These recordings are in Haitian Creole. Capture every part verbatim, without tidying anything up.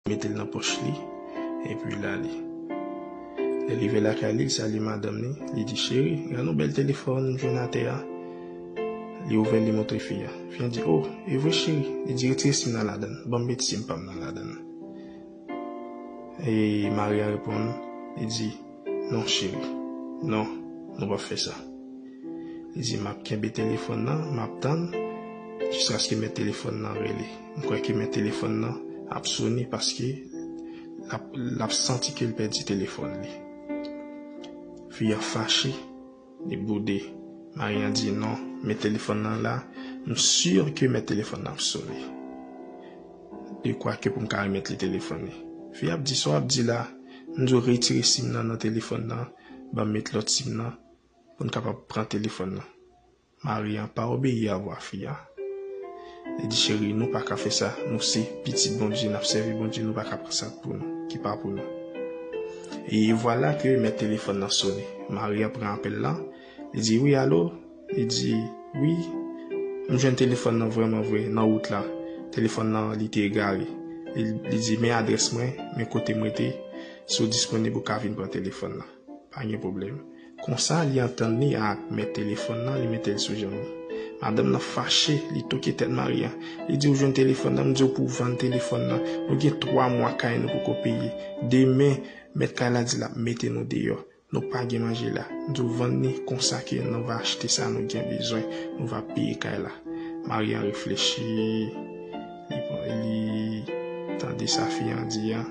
mete l nan pòch li, epi l ale. Lè l rive lakay li, li salye madanm li, li di, "Cheri, gade yon bèl telefòn m jwenn atè a." Li ouvè l, li montre fi a. Fi a di, "O, e vre cheri?" Li di, "Retire sim nan ladann, ban m met sim pa m nan ladann." E mari a reponn, li di, "Non cheri, non, nou p ap fè sa." Li di, "M ap kenbe telefòn nan, m ap tann jiskaske mèt telefòn nan rele. M kwè ke mèt telefòn nan ap sone paske l ap, l ap santi ke l pèdi telefòn li." Fi a fache, li boude. Mari a di, "Non, mèt telefòn nan la, m si ke mèt telefòn nan ap sone. Dekwa ke pou m ka remèt li telefòn li." Fi a ap di, "Sa w ap di la, m di w retire sim nan nan telefòn nan, ban m met lòt sim nan, pou n kapab pran telefòn nan." Mari a pa obeyi a vwa fi a. Li di, "Cheri, nou pa ka fè sa. Nou se pitit Bondye, n ap sèvi Bondye, nou pa ka pran sa pou nou, ki pa pou nou." E vwala ke mèt telefòn nan sone. Mari a pran apèl la. Li di, "Wi, alo?" Li di, "Wi, m jwenn telefòn nan vrèman vre, nan wout la. Telefòn nan, li te egare." Li, li di, "Men adrès mwen, men kote m rete. Si w disponib, ou ka vin pran telefòn nan. Pa gen pwoblèm." Konsa, li antann li ak mèt telefòn nan, li mete l sou janm li. Madanm nan fache, li toke tèt mari a. Li di, "Ou jwenn telefòn nan, m di w pou w vann telefòn nan. Nou gen twa mwa kay nou poko peye. Demen, mèt kay la di l ap mete nou deyò. Nou pa gen manje la. M di w vann li, konsa ke nou va achte sa nou gen bezwen. Nou va peye kay la." Mari a reflechi, li, li tande sa fi an di an.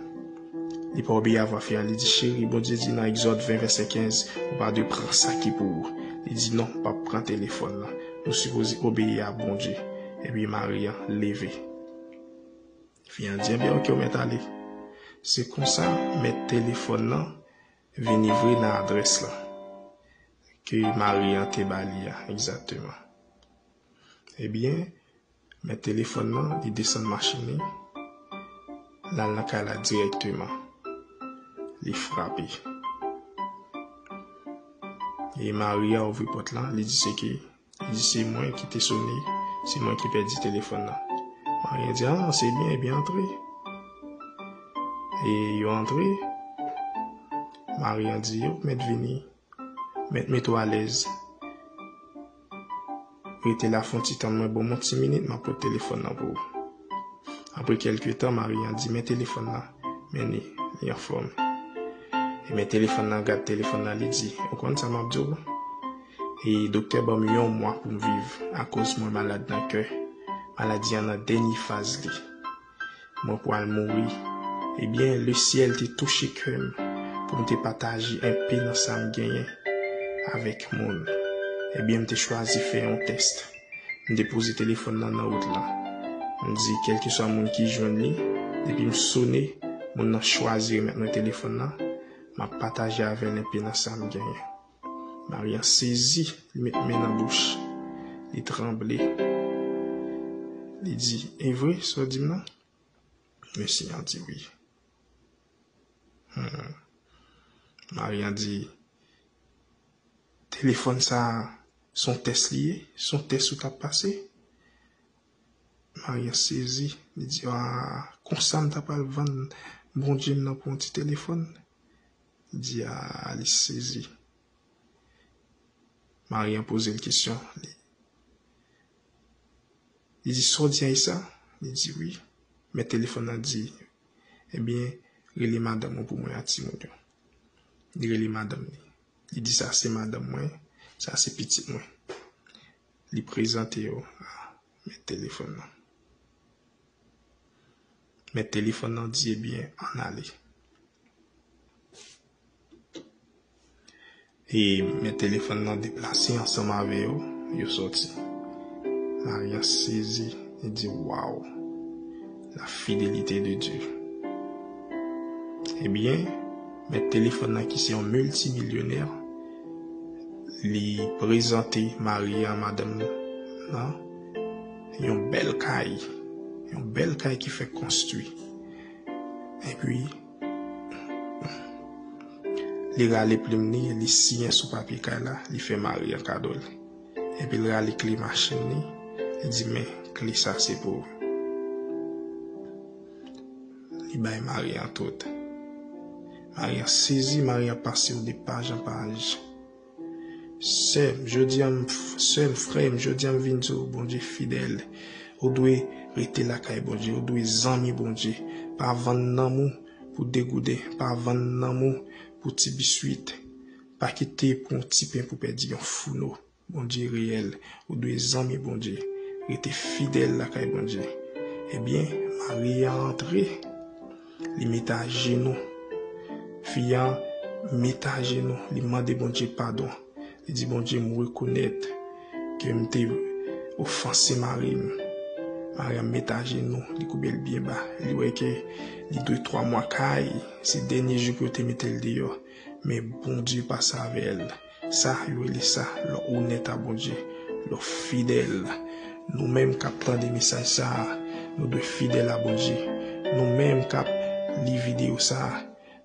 Li pa obeyi a vwa fi a, li di, "Cheri, Bondye di nan Egzòd ven, vèsè kenz, ou pa dwe pran sa ki pou ou." Li di, "Non, m p ap pran telefòn nan. Nou sipoze obeyi a Bondye." Epi mari a leve. Fi a di, "Ebyen, oke, ou mèt ale." Se konsa, mèt telefòn nan vin livre nan adrès la ke mari a te ba li a, egzakteman. Ebyen, mèt telefòn nan, li desann machin li, l al nan kay la dirèkteman. Li frape. E mari a ouvri pòt la, li di, "Se ki?" Li di, "Se mwen ki te sone, se mwen ki pèdi telefòn nan." Mari a di, "A, se byen, ebyen antre." E yo antre. Mari a di, "Yo, mèt vini. Mèt mete w alèz. Rete la fè yon ti tan, mwen ban m yon ti minit, m ap pote telefòn nan pou ou." Apre kèlke tan, mari a di, "Men telefòn nan, men li, li anfòm." E men telefòn nan, gad telefòn nan, li di, "Ou konn sa m ap di w? E doktè ban m yon mwa pou m viv, akoz mwen malad nan kè. Maladi an nan dènye faz li. Mwen pral mouri. Ebyen, lesyèl te touche kè m pou m te pataje enpe nan sa m genyen avèk moun. Ebyen, m te chwazi fè yon tès. M depoze telefòn nan nan wout la. M di, kèlkeswa moun ki jwenn li, depi m sone, moun nan chwazi remèt mwen telefòn nan, m ap pataje avè l enpe nan sa m genyen." Mari a sezi, li met men nan bouch, li tranble. Li di, "E vre, sa w di m nan?" Mesye a di, "Wi." Hmm. Mari a di, "Telefòn sa a, se yon tès li ye? Se yon tès ou t ap pase?" Mari a sezi, li di, "A, konsa m ta pral vann Bondye m nan pou yon ti telefòn?" Li di, a, li sezi. Mari a poze l kesyon. Li, li di, "Sa w di a, e sa?" Li di, "Wi." Men telefòn nan di, "Ebyen, rele madanm ou pou mwen ak timoun yo." Li rele madanm li. Li di, "Sa se madanm mwen, sa se pitit mwen." Li prezante yo a mèt telefòn nan. Mèt telefòn nan di, "Ebyen, ann ale." E mèt telefòn nan deplase ansanm avè yo, yo sòti. Mari a sezi, li di, "Waw, la fidélité de Dieu." Ebyen, mèt telefòn nan ki se yon miltimilyonè, li prezante mari a madanm nan yon bèl kay, yon bèl kay ki fèk konstwi. Epi, li rale plim li, li siyen sou papye kay la, li fè mari a kado l. Epi l rale kle machin li, li di, "Men, kle sa se pou ou." Li bay Mari an tout. Mari an sezi, Mari an pase w de paj an paj. Sè m, jodi a m, sè m, frè m, jodi a m vin di w, Bondye fidèl. Ou dwe rete lakay Bondye, ou dwe zanmi Bondye. Pa vann nanm ou pou degouden, pa vann nanm ou pou ti biswit. Pa kite pou yon ti pen pou pèdi yon founo. Bondye reyèl, ou dwe zanmi Bondye. Rete fidèl lakay Bondye. Ebyen, Mari a antre, li met ajenou. Fi a met ajenou, li mande Bondye padon. Li di, Bondye, m rekonèt ke m te ofanse mari m. Mari a met ajenou, li koube l byen ba. Li wè ke li dwe twa mwa kay, se dènye jou pou yo te mete l deyò. Men Bondye pase avè l. Sa, yo rele sa lè w onèt a Bondye, lè w fidèl. Nou menm k ap tande mesaj sa a, nou dwe fidèl a Bondye. Nou menm k ap li videyo sa a,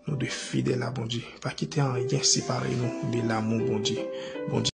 nou dwe fidèl a Bondye. Pa kite anyen separe nou de lanmou Bondye. Bondye